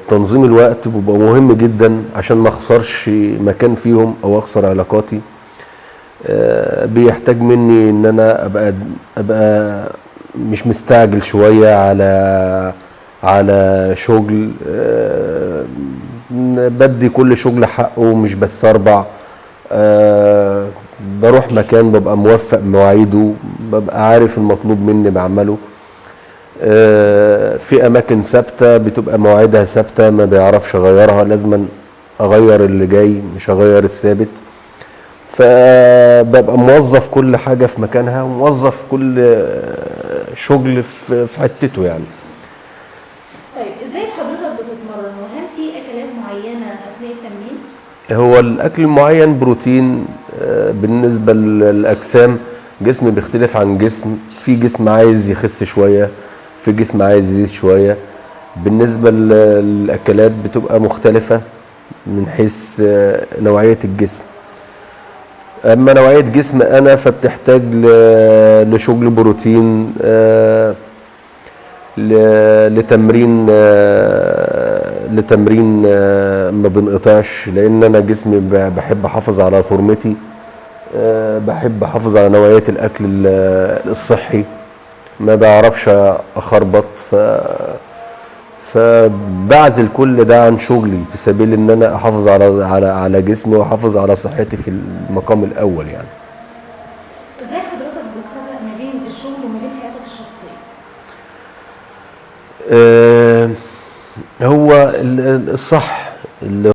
تنظيم الوقت بيبقى مهم جدا عشان ما اخسرش مكان فيهم او اخسر علاقاتي. بيحتاج مني ان انا ابقى مش مستعجل شوية على شغل، بدي كل شغل حقه، مش بس اربع. بروح مكان ببقى موفق مواعيده، ببقى عارف المطلوب مني بعمله. في اماكن ثابتة بتبقى مواعيدها ثابتة، ما بيعرفش اغيرها، لازم اغير اللي جاي مش اغير الثابت. فببقى موظف كل حاجة في مكانها، وموظف كل شغل في حتته يعني. طيب ازاي حضرتك بتتمرن، وهل في اكلات معينة اثناء التمرين؟ هو الاكل المعين بروتين. بالنسبة للاجسام، جسم بيختلف عن جسم، في جسم عايز يخس شوية، في جسم عايز يزيد شوية. بالنسبة للاكلات بتبقى مختلفة من حيث نوعية الجسم. اما نوعية جسم انا فبتحتاج لشغل بروتين، لتمرين ما بنقطعش، لان انا جسمي بحب احافظ على فورمتي، بحب احافظ على نوعية الاكل الصحي، ما بعرفش اخربط، فبعزل كل ده عن شغلي في سبيل ان انا احافظ على على على جسمي واحافظ على صحتي في المقام الاول يعني. ازاي حضرتك بتفرق ما بين الشغل وما بين حياتك الشخصية؟ هو الصح اللي